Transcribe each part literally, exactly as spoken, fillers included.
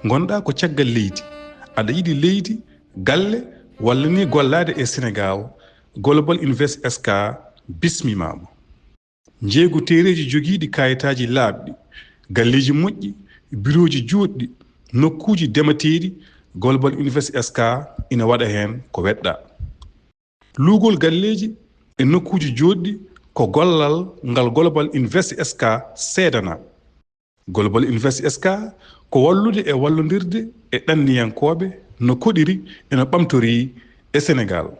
Ngonɗaa ko caggal leydi, aɗa yiɗi leydi, galle, walla ni gollaade e Senegaal, Global Invest S K bismimaama. Njeeygu teereeji jogiiɗi kaayitaaji laaɓɗi, galleeji moƴƴi, birooji juutɗi, nokkuuji demateeɗi, Global Invest S K ina waɗa heen ko weɗɗaa. Luugol galleeji e nokkuuji jootɗi ko gollal ngal Global Invest S K seedanaa. Global Invest S K ko wallude e wallondirde e ɗanniyankooɓe no koɗiri e no ɓamtorii e Senegaal.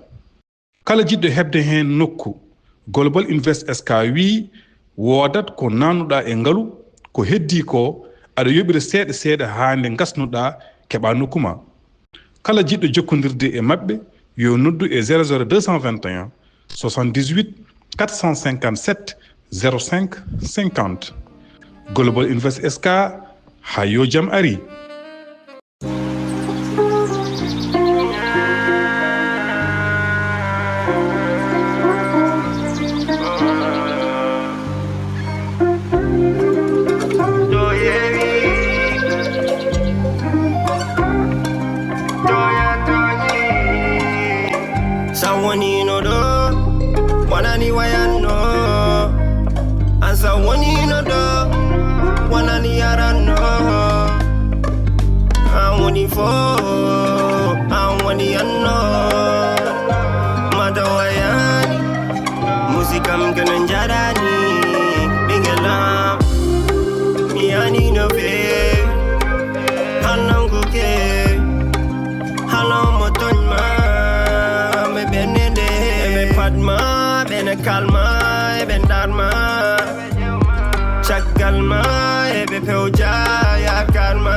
Kala jiɗɗo heɓde heen nokku, Global Invest S K wiyi woodat ko naatnuɗaa e ngalu, ko heddii ko aɗa yoɓira seeɗa seeɗa haa nde ngasnuɗaa keɓaa nokku ma. Kala jiɗɗo jokkondirde e maɓɓe yo noddu e zéro zéro deux cent vingt et un soixante-dix-huit quatre cent cinquante-sept zéro cinq cinquante. Global Invest S K, haa yo jam ari. Sa wonino ɗo, wonani wayanno. An sa wonino ɗo, wonani yaranno. An woni fo, an woni anno. Mata wayani, musikam kene njarani. Ɓingelam, mi yani no fe, hannanguke. Halo mo tooñ ma, ɓe ɓennde nde, ɓe pat ma, ɓe ne kalma, ɓe ndar ma. Caggal ma, ɓe pewja yaakaar ma.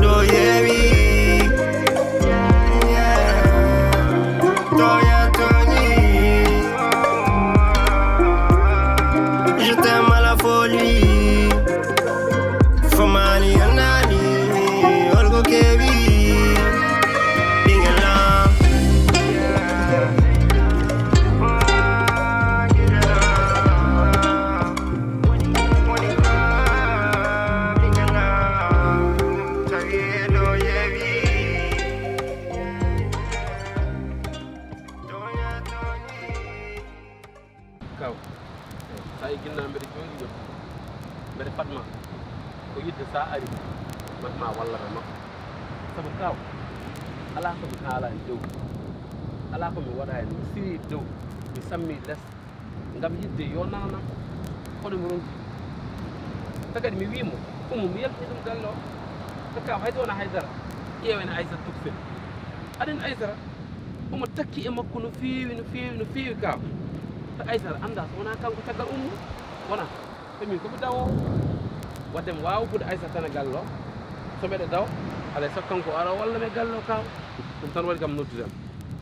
Ɗo yewi, yeah. Toya Tony, je t'aime à la folie. Fomani anani, olgo kebi, bingala. Kaw, sa e ginna mbeɗa jooɗi ɗo, mbeɗa fadma ko yidde sa ari, mat ma wallata makko. Sabu kaw, alaa ko mi haala e dow, alaa ko mi waɗa e mi siri dow, mi sammi les, ngam yidde yo nananam, kono mi ronki. Te kadi mi wii mo, umu mi yaltini ɗum galle o. Te kaw, hay so wona haydara, ƴeewen Aysata Tuksel. Aɗen Aysata, omo takki e makko no feewi, no feewi, no feewi kaw. Te Aysata annda so wona kanko caggal ummu, wona. Te min ko mi dawo. Wadde mi waawa wuude Aysata tan e galle o. So mbeɗa daw, alay sago kanko o ara o walla mi e galle o kaw. Ɗum tan waɗi kam noddude am.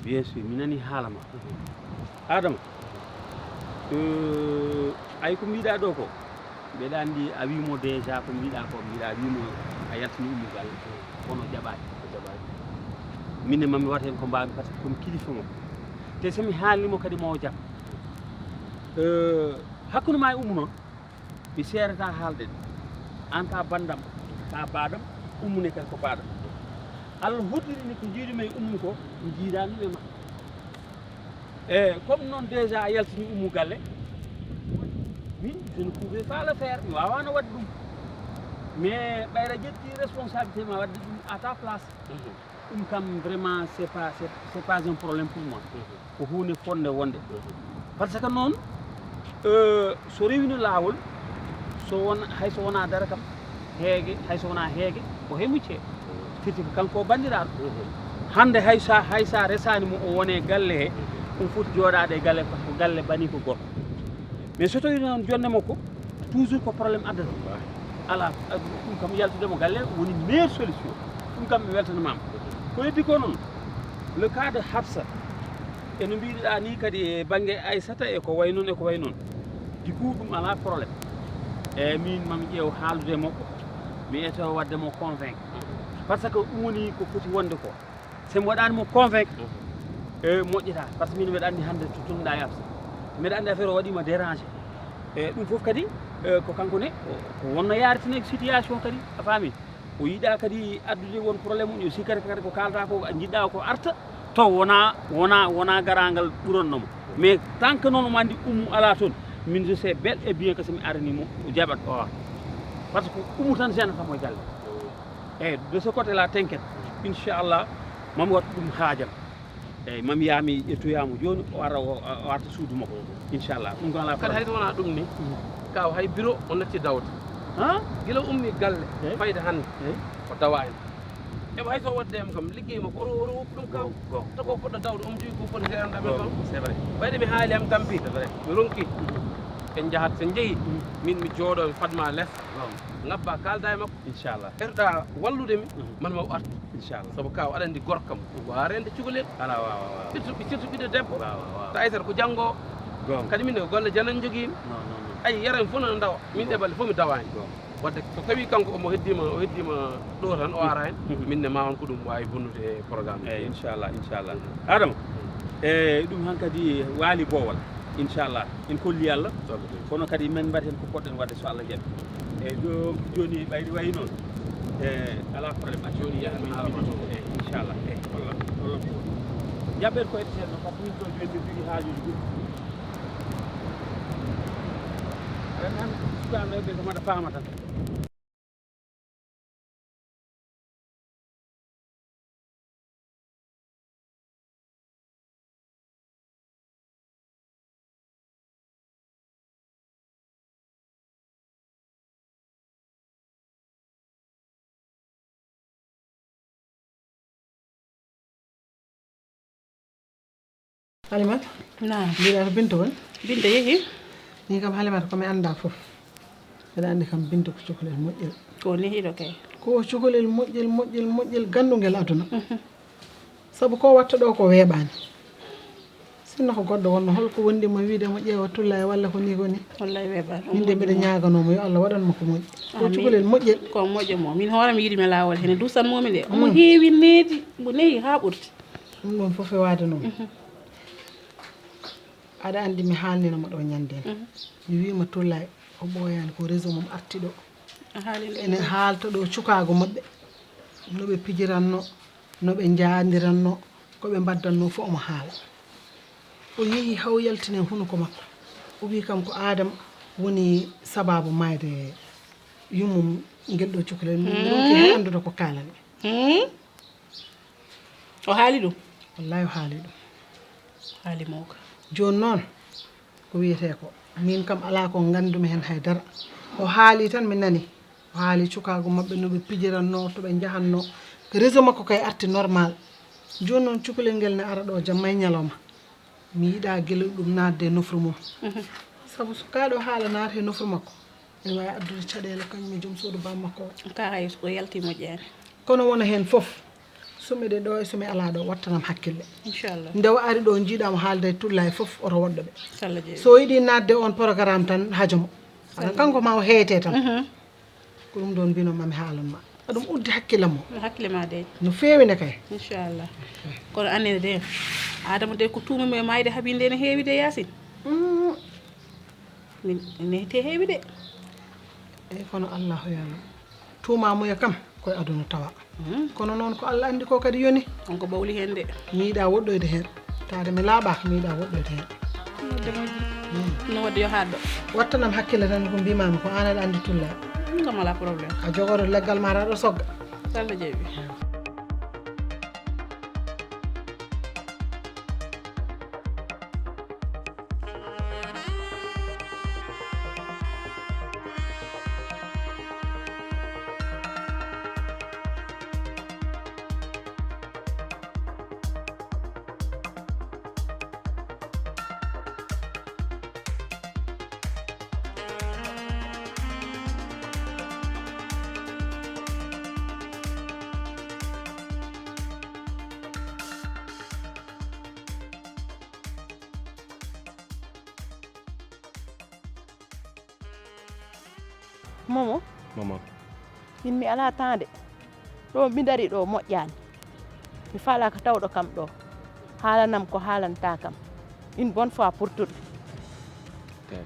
Bien sûr, mi nani haala ma. Adama, euh, ay ko mbiɗa ɗo ko, mbeɗa anndi a wiimo déjà ko mbiɗa ko, mbiɗa wiimo a yaltini ummu galle, kono jaɓaani. Ko jaɓaani. Min ne mami waɗ heen ko mbaawmi par ce que komi kilifa mo. Te so mi haalni mo kadi mo o jaɓ. Euh, hakkunde ma e ummu noon, mi seerata haalde. Aan ka banndam, ka baadam, ummu ne kadi ko baadam. Allah hoddirini ko njiiɗumi e ummu ko, mi jiidaani e ma. E comme noon déjà a yaltini ummu galle, min je ne pouvais pas le faire, mi waawaano waɗde ɗum. Mais ɓayra ƴetti responsabilité ma waɗde ɗum à ta place. Mhm. Ɗum kam vraiment c'est pas, c'est, c'est pas un problème pour moi. Mhm. Ko huunde fotnde wonde. Mhm. Par ce que noon, euh, so rewino laawol, so won, hay so wona dara kam, heege, hay so wona heege, ko he mucce. Firti ko kanko o banndiraaɗo. Mhm. Hannde hay sa, hay sa resaani mo o wone galle he, mhm, ɗum foti jooɗaade e galle, par ce que galle bani ko gorko. Mais so tawi noon jonne makko, toujours ko problème addata. Wallaahi. Alaa, ɗum kam yaltude mo galle woni meilleure solution. Ɗum kam mi weltanamaama. Ko heddi ko noon, le cas de Hafsa, e no mbiɗa ni kadi e bannge Aysata e ko way noon e ko way noon. Du coup, ɗum alaa problème. E min mami ƴeew haaldude e makko, mi eto waɗde mo convaincre. Par ce que ɗum woni ko foti wonde ko. So mi waɗaani mo convaincre, mhm, e moƴƴata. Par ce que min mbeɗa anndi hannde to tunɗa e Hafsa. Mbeɗa anndi affaire o waɗiima dérangé. E ɗum fof kadi, Eh, ko kanko ne, o, ko wonno yaartine situation kadi, a faami? O yiɗa kadi addude won problème uji, o sikkata kadi ko kaalda ko, a jiɗɗa ko arta, to wona, wona, wona garangal ɓurannoma. Mais tant que noon omo anndi Oumou ala toon, min je sais bel et bien que so mi arani mo, o jaɓat o. Parce que Oumou tan gênata mo e galle. Eyyi, de ce côté là, t'inquiète. Inchallah, mami waɗ ɗum haajam. Eyyi, mami yaami ƴettoyamo jooni, o ara, o, o arta suudu makko. Inchallah, ɗum ko ala kadi problème. Hay so wona ɗum ni, kaw hay bureau o natti dawde. Ha? Gila ummi galle, eyyi, fayde hannde, eyyi, o dawa en. Eɓe hay so waɗde em kam, liggey makko, oro, oro woppu ɗum kaw. Go, go. Taw ko poɗɗo dawde, omo jogii ko foti gérande amen. Go, kam. C'est vrai. Ɓayde mi haali am tampi. C'est vrai. Mi ronki. En njahat, so en njehi, min mi jooɗo, mi fadma les. Go. Ngabba, kaalda e makko. Inchallah. Erɗa wallude mi, mhm, man ma o artu. Inchallah. Sabu kaw aɗa anndi gorkam. Mhm. Waawa reende cukalel. Ala, waawa, waawa. Surtout, surtout ɓiɗɗo debbo. Waawa, waawa. Ta Aysata ko janngo. Goonga. Kadi min ne ko golle janan jogii mi. Non, non, non. Ay, yaran fof nana dawa. Min, goonga, ɗe balle fof mi dawaani. Goonga. Wadde so tawi kanko omo heddima, o heddima ɗo tan, o, mhm, ara hen. Mhm. Min ne ma on ko ɗum waawi bonnude e programme. Eyyi, inchallah, inchallah. Mhm. Adama, e ɗum hankadi waali boowal. Inchallah, en kolli Allah. Kono kadi men mbaɗi hen ko poɗɗen waɗde so Allah jaɓi. Eyyi, ɗo jooni ɓayri wayi noon. E, ala problème, a jooni yaha mi haala ma toon. Eyyi, inchallah. Eyyi, walla, walla ko. Jaɓɓen ko ete seeɗa, par ce que min ɗo jooni min jogii haajuuji ɗuɗɗi. Aɗa anndi, sukaaɓe ɓe ko mbaɗa paama tan. Halimata? Naam. Mbiɗa ko Binta woni? Binta yehi? Ni kam Halimata ko mi annda fof. Mbeɗa anndi kam Binta ko cukalel moƴƴel. Ko nehiɗo kay. Ko cukalel moƴƴel, moƴƴel, moƴƴel, ganndungel aduna. Mhm. Sabu ko watta ɗo ko weeɓaani. Sinno ko goɗɗo wonno, holko wondi mo wiide mo ƴeewa tulla e walla ko ni ko ni? Wallay weeɓaani. Min de mbiɗa ñaaganoo mo yo Allah waɗan mo ko moƴƴi. Ko, amiin, cukalel moƴƴel. Ko moƴƴo mo. Min hoore mi yiɗi mi laawol hene duusan mo mi de. Omo, mm, heewi needi, mo nehi haa ɓurti. Ɗum ɗon fof e waade noon. Mhm. Aɗa anndi mi haalnino mo ɗo ñande. Mhm. Mi wiima Tullaay o ɓooyaani ko réseau mum arti ɗo. A haali ɗum. Ene haalta ɗo cukaagu maɓɓe. No ɓe pijiranno, no ɓe njaandiranno, ko ɓe mbaddanno fof omo haala. O yehi haa o yaltini hunuko makko. O wi kam ko Adama woni sababu maayde yummum ngel ɗo cukalel. Mi ronki hay anndude ko kaalanmi. Hmm? O haali ɗum? Wallahi o haali ɗum. Haali mawka. Jooni noon, ko wiyetee ko, min kam alaa ko nganndumi heen hay dara. O haali tan mi nani. O haali cukaagu maɓɓe no ɓe pijiranno, to ɓe njahanno. Réseau makko kay arti normal. Jooni noon cukalel ngel ne ara ɗo jamma e ñalawma. Mi yiɗa gila ɗum naatde e nofru mum. Mhm. Sabu so kaa ɗo haala naata e nofru makko, ene waawi addude caɗeele kañum e joom suudu bam makko o. Ka hay so o yalti moƴƴaani. Kono wona heen fof, so miɗe ɗo e so mi alaa ɗo, wattanam hakkille. Inchallah. Nde o ari ɗo, njiiɗa mo haalda e Tullaay fof, oto woɗɗo ɓe. So Allah jaɓi. So o yiɗi naatde on programme tan, hajo mo. Aɗa, kanko ma o heete tan. Mhm. Ko ɗum ɗoon mbino mami haalan ma. Aɗum uddi hakkille mo. No hakkille ma dey. No feewi ne kay. Inchallah. Kono annene de, Adama de ko tuumi mo e maayde haɓi nde ne heewi de, Yaasin. Mm. Min, min nehte heewi de. Eyi, kono Allahu yo Allah. Tuuma muya kam koye aduna tawa. Mm. Kono noon ko Allah anndi ko kadi yoni. On ko ɓawli heen de. Mi yiɗa woɗɗoyde heen. Taade mi laaɓaaka, mi yiɗa woɗɗoyde heen. Wadde moƴƴi. Mm. No wadde yo haɗɗo. Wattanam hakkille tan ko mbimami ko aan aɗa anndi Tullaay. Ɗum kam alaa problème. A jogoto leggal ma aɗa sogga. So Allah jaɓi. Momo. Momo. Min mi alaa temps de. Ɗo mi dari ɗo moƴƴaani. Mi faalaaka tawɗo kam ɗo. Haalanam ko haalanta kam. Une bonne fois pour toutes. Ok.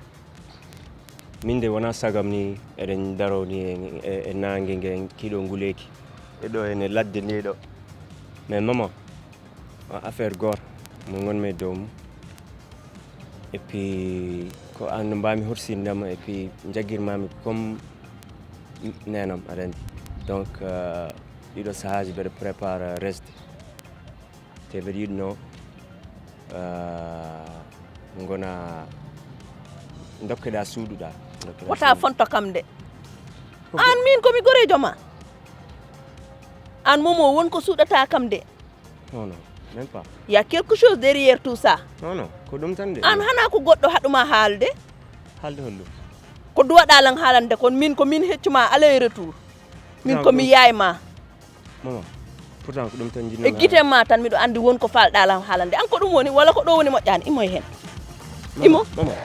Min de wonaa sagam ni eɗen daro ni e, e, e naange nge kiiɗo nguleeki. E ɗo ene ladde nde ɗo. Mais maman, a affaire goto mo ngonmi e dow mum. Et puis, ko an no mbaami horsinde ma, et puis njaggirmaami comme nenam, aɗa anndi. Donc, euh, ɗiɗo sahaaji mbeɗa prépare resde. Te mbeɗa yiɗno, euh, ngona dokkeɗa suuɗuɗa. Dokkeɗa wota suuɗuɗa. Fonto kam de. Ko an min ko mi gorejo ma. An momo won ko suuɗata kam de. Non, non, même pas. Il y a quelque chose derrière tout ça. Non, non, ko ɗum tan de. An hana ko goɗɗo haɗuma haalde. Haalde holɗum? Ko duwaɗa lan haalande kon min ko min heccuma aller retour. Min ko mi yaay ma. Maman, pourtant ko ɗum tan e jiɗno gite ma tan miɗo anndi won ko falɗa lan haalande. An ko ɗum woni walla ko ɗo woni moƴƴani? Imo e hen. Imo. Maman.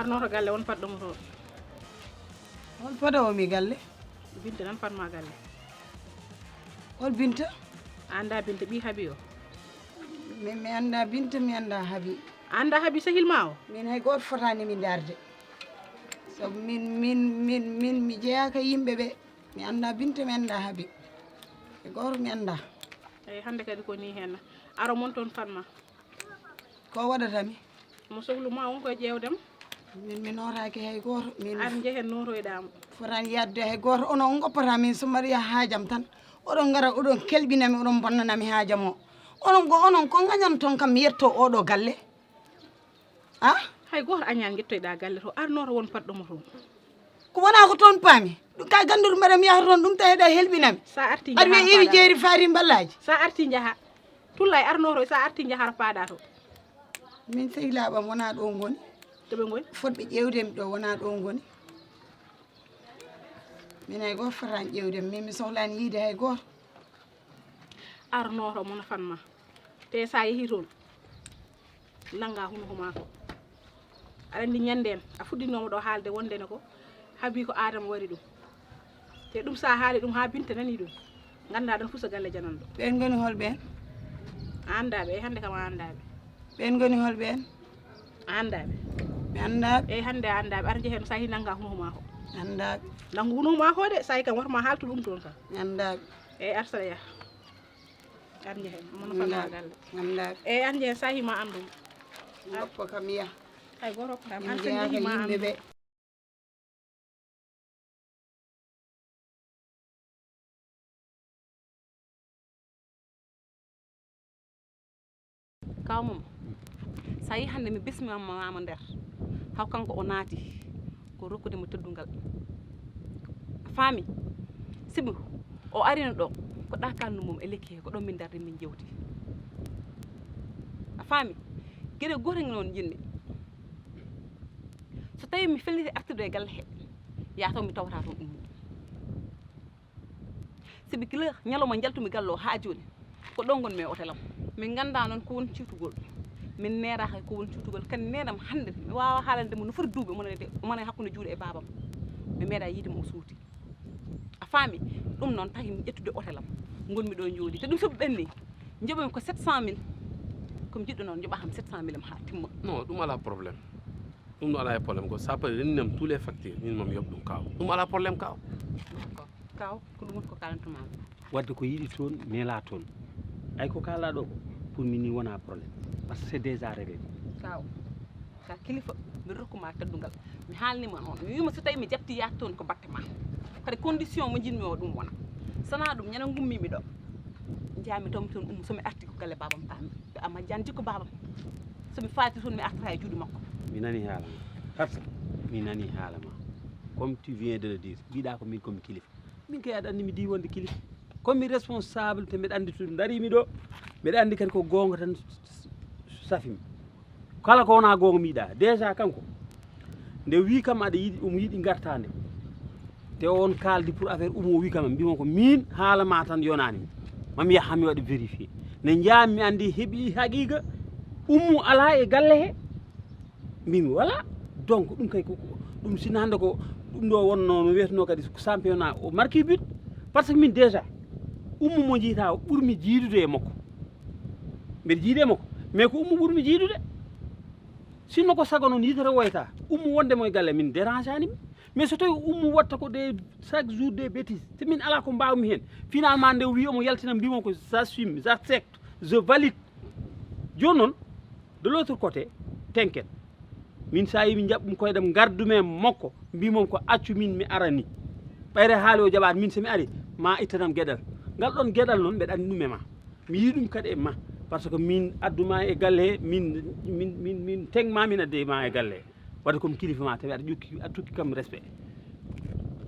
Arnooto galle won paɗɗomo toon. Hol paɗoowo mi galle? Binta nan paɗma galle. Hol Binta? A annda Binta ɓii Habi o? Mi, mi annda Binta, mi annda Habi. A annda Habi sehil ma o? Min hay gooto fotaani mi darde. Sabu min, min, min, min mi jeyaaka yimɓe ɓe. Mi annda Binta, mi annda Habi. Hay gooto mi annda. Eyi, hannde kadi ko nii heen. Aro mon toon Fatma. Ko waɗata mi? Mo sohlu ma won koye ƴeewde mo. Min mi nootaaki hay gooto. Min ar njehen nootoyɗaa mo. Fotaani yaɗde hay gooto. Onon on ngoppata min so mbaɗi haajam tan. Oɗon ngara, oɗon kelɓina mi, oɗon mbonnana mi haajam o. Onon ko, onon ko ngañanton kam mi yetto oɗo galle? Ah? Hay gooto añaani njettoyɗaa galle to, ar nooto won paɗɗo mo toon. Ko wonaa ko toon paami? Ɗum ka gannduɗo mbaɗa mi yaha toon, ɗum tawi eɗa helɓina mi. Sa arti aɗa wiya njaha iwi paɗa jeeri faari mballaaji. Sa arti njaha. Tullay ar nooto, sa arti njaha aɗa paɗa to. Min sehilaaɓe am wonaa ɗo ngoni. To ɓe ngoni? Fotɓe ƴeewde mi ɗo wonaa ɗo ngoni. Min hay gooto fotaani ƴeewde mi. Min mi sohlaani yiide hay gooto. Ar nooto mo no fan ma. Te sa yehi toon. Nannga hunuko maa ko. Aɗa anndi ñannde en, a fuɗɗinooma ɗo haalde wonde ne ko Habi ko Aadama waɗi ɗum. Te ɗum sa haali ɗum haa Binta nani ɗum. Ngannda ɗon fusa galle jananɗo. Ɓeen ngoni hol ɓeen? A annda ɓe, eyi hannde kam a annda ɓe. Ɓeen ngoni hol ɓeen? A annda ɓe. Mi annda ɓe. Eyi hannde a annda ɓe, ar njehen sa yehi nannga hunuko maa ko. Mi annda ɓe. Nanngu hunuko maa ko de, sa yehi kam woto ma haaltu ɗum toon kam. Mi annda ɓe. Eyi ar saɗa yaha. Ar njehen, mono fanaa galle. Mi annda ɓe. Eyi ar njehen sa yehi ma anndu. Ngoppa kam yaha. Hay gooto ko kam. Min an so jeyaaka njehii ma yimɓe anndu. Ɓe. Kaw mum, so a yii hannde mi bismamaama nder, haw kanko o naati ko rokkude mo teddungal. A faami? Sibu o arino ɗo, ko ɗa kalnu mum e lekki he, ko ɗon min darde min jewti. A faami? Geɗe gooto noon jinmi. So tawi mi felliti artude e galle he, yaa taw mi tawata toon ummo. Sibi kila ñalawma njaltumi galle o haa jooni, ko ɗo ngonmi e otel am. Min ngannda noon ko woni ciwtugol. Min neeraaka ko woni ciwtugol. Kadi neenam hannde, mi waawa haalande mo no foti duuɓi, omo nani, omo nani hakkunde juuɗe e baabam. Mi meeɗa yiide mo o suuti. A faami? Ɗum noon tahi mi ƴettude otel am. Ngonmi ɗo njooɗi. Te ɗum so ɓenni, njoɓami ko sept cent mille. Ko mi jiɗɗo noon, njoɓa kam sept cent mille am haa timma. Non, ɗum alaa problème. Ɗum no alaa e problème. Ko so a parii, rennam tous les factures, min mami yoɓ ɗum, kaw. Ɗum alaa problème, kaw. D'accord. Kaw, ko ɗum woni ko kaalantu maa. Wadde ko yiɗi toon, nela toon. Ay ko kaala ɗo ko, pour min ni wona problème. Parce que c'est déjà réglé. Kaw, ka kilifa, mi rokku ma teddungal. Mi haalni ma noon. Mi wiima so tawi mi jatti yaat toon ko batte ma. Kadi condition mo jinmi o ɗum wona. Sana ɗum, ñande ngummi mi ɗo. Njaami toon, toon um, so mi arti ko galle baabam taami. Amma jan jikko baabam. So mi faati toon, mi artata e juuɗe makko. Mi nani haala ma. Hafsa, mi nani haala ma. Comme tu viens de le dire, mbiɗa ko min comme kilifa. Min kay aɗa anndi mi di wonde kilifa. Comme mi responsable te mbeɗa anndi to darimi ɗo. Mbeɗa anndi kadi ko goonga tan safimi. Kala ko wona goonga mi yiɗa. Déjà kanko, nde wi kam aɗa yiɗi, omo yiɗi gartande. Te on kaldi pour affaire umo wi kam, mbimo ko min haala ma tan yonani mi. Mami yaha mi waɗa vérifier. Nde njaami mi anndi heɓi haqiqa, ummu ala e galle he. Mbimi wala. Donc ɗum kay ko, ko, ɗum sinno hannde ko ɗum ɗo wonno no wiyeteno kadi ko championnat o marqué but. Parce que min déjà, ummu mo jiyta o ɓurmi jiidude e makko. Mbeɗa jiidi e makko. Mais ko ummu ɓurmi jiidude. Sinno ko sago noon yitere woyta, ummu wonde mo e galle min dérange ani mi. Mais so tawi ummu watta ko des, chaque jour des bêtises, te min ala ko mbawmi hen. Finalement nde wi omo yaltina mbimo ko j'assume, j'accepte, je valide. Joni noon, de l'autre côté, tenken. Min sa yi mi jaɓɓum koydam ngardume makko, mbimon ko accu min mi arani. Ɓayre haali o jaɓaani min so mi ari, ma ittanam geɗal. Ngal ɗon geɗal noon mbeɗa anndi ɗum e ma. Mi yii ɗum kadi e ma. Par ce que min adduma e galle he, min, min, min, min tegma min adde ma e galle he. Wadde comme kilifa ma tawi aɗa ƴukki, aɗa tokki kam respect.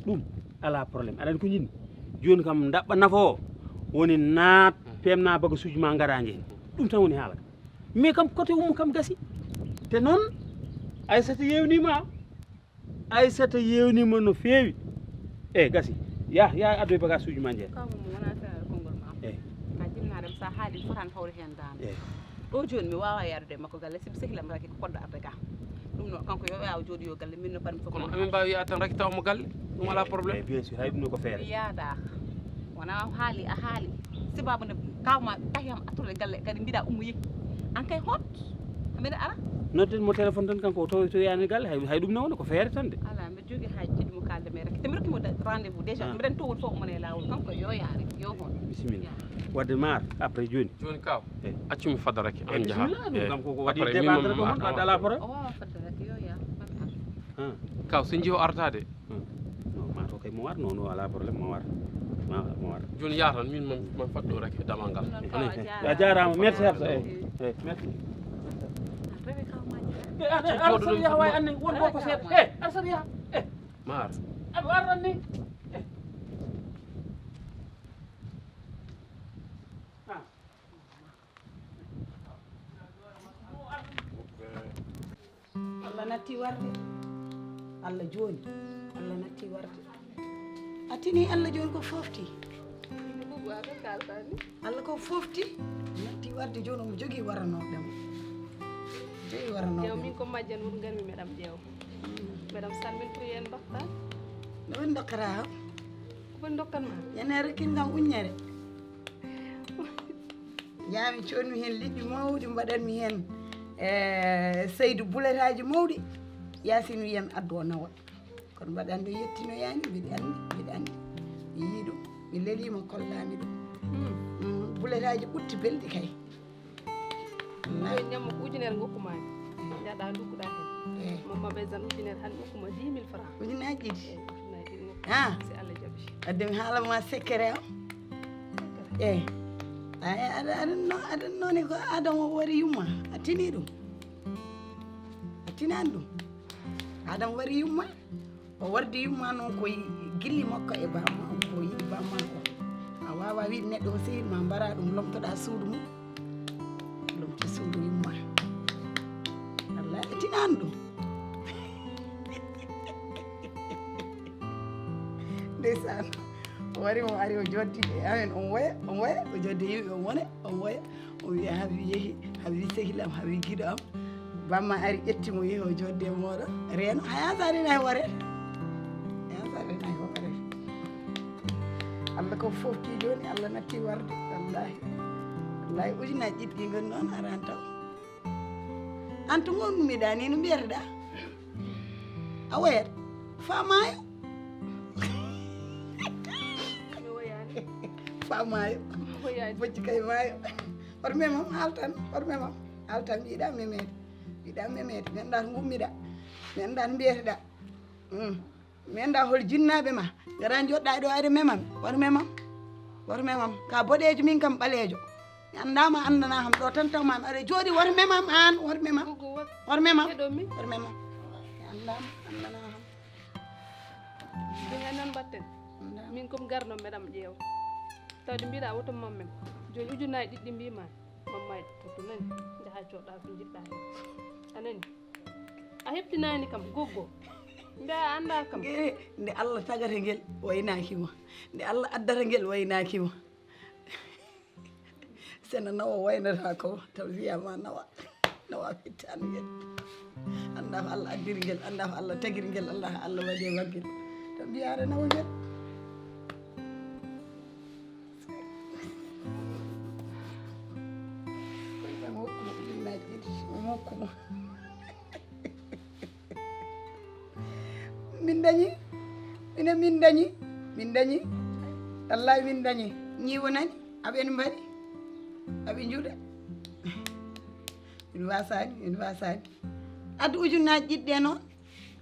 Ɗum ala problème. Aɗa anndi ko jinmi? Joni kam ndaɓɓa nafa o. Woni naat, pemna bagasuji ma ngara nge. Ɗum tan woni haala. Mais kam côté ummu kam gasi. Te noon Aissata yewnima. Aissata yewnima no feewi. E gasi. Ya, ya addoy bagage uji ma njeeya. Kaw mum wona feere konngol ma. E. Ka jinnaade sa haali fotan hawri hen daan. E. Ɗo joni mi wawa yaadude e makko galle sibu sehilam raki ko poddo arde ga. Ɗum noon kanko yo yaw jooɗi yo galle min no parmi fof. Kono amin mbawi yaade tan raki taw mo galle. Ɗum ala problème. E bien sûr hay ɗum ko feere. Mi yaada. Wona haali a haali. Sibabu nde kawma tahi am attude galle kadi mbiɗa ummu yehi. An kay hot. Mbeɗa ara. Nodden mo téléphone tan kanko o tawi to yani galle hay, hay ɗum ne wona ko feere tan de. Ala mbeɗa jogui haji jiɗmi kalde mais rek te mi rokkimo rendez-vous déjà mbeɗen to woni fof omone e lawol kanko yo yaare yo hon. Bisimilla. Wadde maar après joni. Joni kaw. Accu mi fada rek an jaha. Bisimilla ɗum kam koko waɗi dépendre ko mon wadde ala problème. O wawa fadde rek yo ya. Kaw so jiho artade. Non, ma to kay mo war non o ala problème mo war. Mo war. Joni yatan min man man faddo rek e damal ngal. A jarama merci Hafsa. Eh, merci. Arsariya way anni won ko ko seet. Eh, arsariya. Eh. Maar. Aɗa war anni. Allah natti warde. Allah joni. Allah natti warde. A tini Allah joni ko fofti. Allah ko fofti. Natti warde joni omo jogui waranoɓe mo. Jogui waranoɓe. Jew min ko majjan won garmi meɗam jew. Meɗam salmin priyen dokta. No woni dokkata o? Ko woni doktan ma? Ñande rokkin kam uññere. Ñaami coodmi heen liƴƴi mawɗi mbaɗanmi heen e seydu buletaaji mawɗi. Yaasin wiyan addu o nawa. Kono mbaɗa anndi o yettinoyaani mbiɗa anndi mbiɗa anndi. Mi yii ɗum mi leliima kollaami ɗum. Buletaaji ɓutti belɗi kay. Ayo ñammo ko ujunere ngokku maami. Jaɗa ndukkuɗa hen. Mamma ɓe zan ujunere han ɗukkuma dix mille francs. Ujunaji ɗiɗi. Ujunaji ɗiɗi ngokku. Ha. Si Allah jaɓi. Wadde mi haala ma sekkere o. Eyi. Ay, aɗa, aɗa no, aɗa noone ko Adama o wari yumma. A tini ɗum. A tinani ɗum. Adama wari yumma. O wardi yumma noon ko yi-, gilli makko e bamma, ko yiɗi bamma ko. A wawa wiide neɗɗo o sehil ma mbara ɗum, lomtoɗa suudu mum. Lomti suudu yumma. Allah e tinani ɗum. Ndeysaan. O wari, o ari, o joddi e amen, on woya, on woya, o joddi e yimɓe, on wona, on woya, o wiya, "Habi yehi, Habi sehilam, Habi giɗo am." Bamma ari, ƴetti mo, yehi, o joddi e mooɗon. Reeno, haya sa rena e hoore. Haya sa rena e hoore. Allah ko fof ki jooni, Allah natti warde, wallahi. Wallahi, ujunaji ɗiɗi ɗi ngoni noon, arani taw. An to ngonɗumiɗa ni, no mbiyataɗa? A woyat? Fa maayo? Mi woyaani. Fa maayo? Mi woyaani. Bojji kay maayo. Hoto memam, haaltan, hoto memam. Haaltan, mbiɗa memeede. Mbiɗa memeede. Mi anndaa to ngummiɗa. Mi anndaa to mbiyataɗa. Mm. Mi anndaa hol jinnaaɓe ma. Ngara njoɗɗa ɗo aɗa memam. Hoto memam. Hoto memam. Ka boɗeejo, min kam ɓaleejo. Mi anndaa ma, anndanaa kam. Ɗo tan taw ma, aɗa jooɗi, hoto memam aan, hoto memam. Gugu, wot. Hoto memam. Heɗo mi. Hoto memam. Mi anndaa ma, anndanaa kam. Ɗum en noon mbaɗten. Anndaa. Min kom garno meɗam ƴeewa. Tawde mbiɗa woto mom mem. Jooni ujunnaaji ɗiɗi ɗi mbiima. Mamma e toto nani. Njaha coɗɗa ko njiɗɗa heen. A nani? A heɓtinaani kam, goggo. Nde a anndaa kam. Nge-, nde Allah tagata ngel waynaaki ma. Nde Allah addata ngel waynaaki ma. Sena nawa waynata ko, taw wiyama nawa. Nawa fittaani ngel. Anndaa ko Allah addiri ngel, anndaa ko Allah tagiri ngel, Allah, Allah waɗi e maggel. Taw mbiyaare nawa ngel. Koy ɓe mo hokku mo ujunnaaji ɗiɗi, mo hokku mo. Min dañi, minen min dañi, min dañi. Wallahi min dañi. Ñiiwo nani, aɓe no mbaɗi, aɓe njuuɗa. Min wasaani, min wasaani. Addu ujunnaaji ɗiɗi ɗe noon.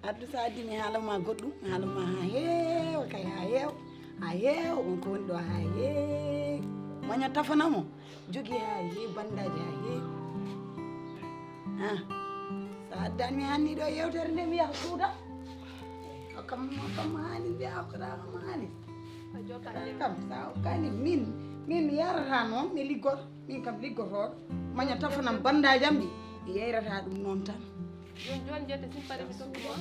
Addu, so addi mi haala ma goɗɗum, mi haala ma haa heewa kay, haa heewa, haa heewa, on ko woni ɗo haa heewa. Maña tafana mo, jogii haa heewi, bandaaji haa heewi. Ah, so addani mi hanni ɗo yewtere nde, mi yaha suuda. O kam, o kam haani mbiya, o kam haani. A jotta kam, sa o kani min, min mi yarata noon, mi liggor. Min kam liggotooɗo, maña tafanam bandaaji am ɗi, mi yayrata ɗum noon tan. Jooni, jooni, jette simpare mi tokki mo.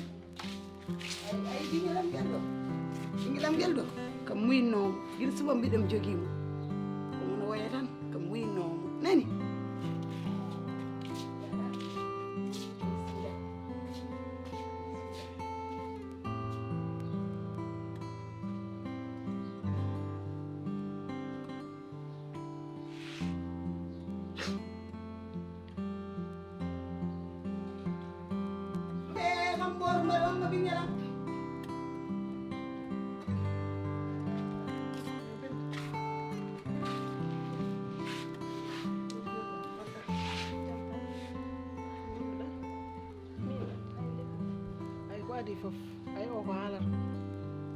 Ay, ay, ɓingelam ngel ɗo. Ɓingelam ngel ɗo. Kam muyinnoomo. Gila suba mbiɗam jogii mo. Kono no waya tan, kam muyinnoomo. Nani? Ay, ko adii fof, ay, o ko haalata.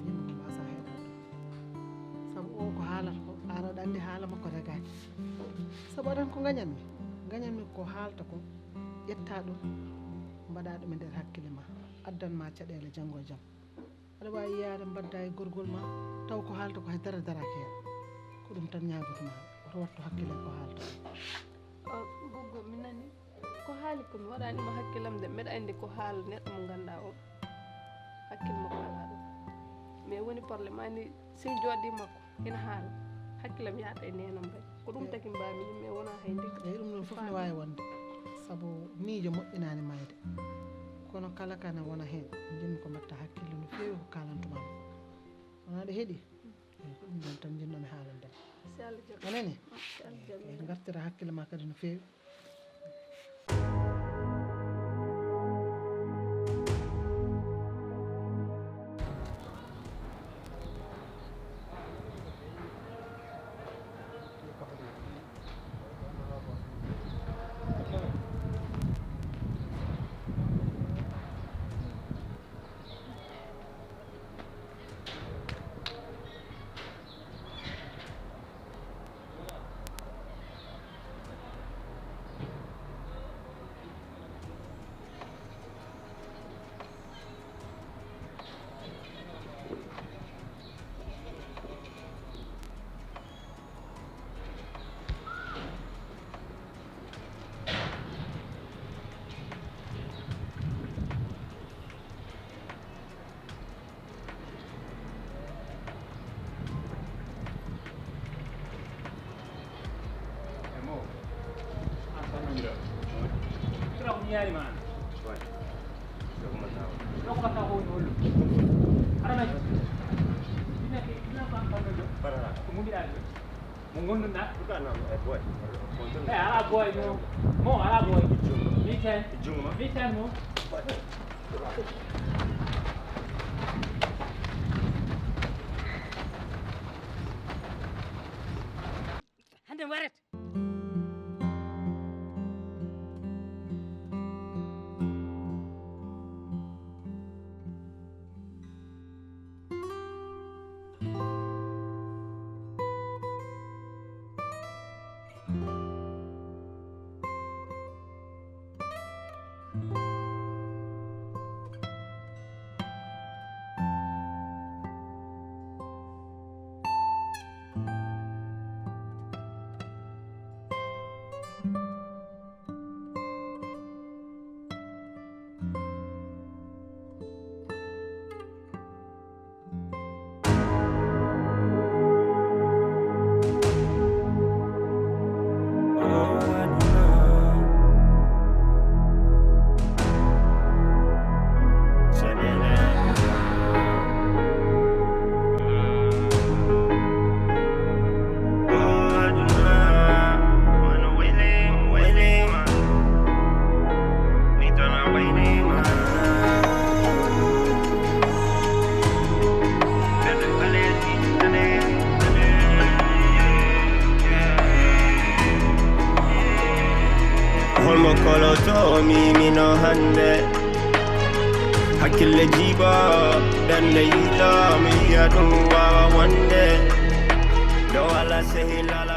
Yimɓe ko mbasa heɗaade. Sabu o ko haalata ko, aan aɗa anndi haala makko tagaaki. Sabu aɗa anndi ko ngañanmi? Ngañanmi ko haalta ko, ƴetta ɗum, mbaɗa ɗum e nder hakkille ma, addan ma caɗeele janngo e jam. Aɗa waawi yaade mbadda e gorgol ma, taw ko haalta ko hay dara daraaki heen. Ko ɗum tan ñaagotoma, woto wattu hakkille ko haalta ko. O, Goggo, mi nani. Ko haali ko mi waɗaani mo hakkillam de, mbeɗa anndi ko haala neɗɗo mo ngannduɗaa o hakkille makko alaa ɗum. Mais woni problème ani, si mi jooɗii makko, ina haala, hakkillam yahata e neenam rek. Ko ɗum tagi mbaami yimɓe, wonaa hay ndeke. Eyi, ɗum ɗon fof ne waawi wonde, sabu miijo moƴƴinaani maayde. Kono kala kana wona heen, njiɗmi ko mbaɗta hakkille no feewi ko kaalantumaa mi. Wonaa ɗe heɗi? Eyi, ko ɗum ɗon tan njiɗnomi haalande ma. Si Allah jaɓi. A nani? Si Allah jaɓi. Eyi, ngartira hakkille ma kadi no feewi. Yaari ma. Ɗo ko mbaɗɗa ko woni hollude. Aɗa nayi. Ina ke, ina ko an kalɗo ɗo. Mbaɗata. Ko mumbiɗa ɗo. Mo gonduɗa? Pourquoi non, eh, boy. Eh, ala boy mo. Mo, ala boy. Jungo. Mi ten. Jungo ma. Mi ten mo. Hande waret. Holmo koloto mi mino hande. Hakkille jiiba, ɓernde yiila, mi yiya ɗum wawa wonde. Ɗo ala sehil, ala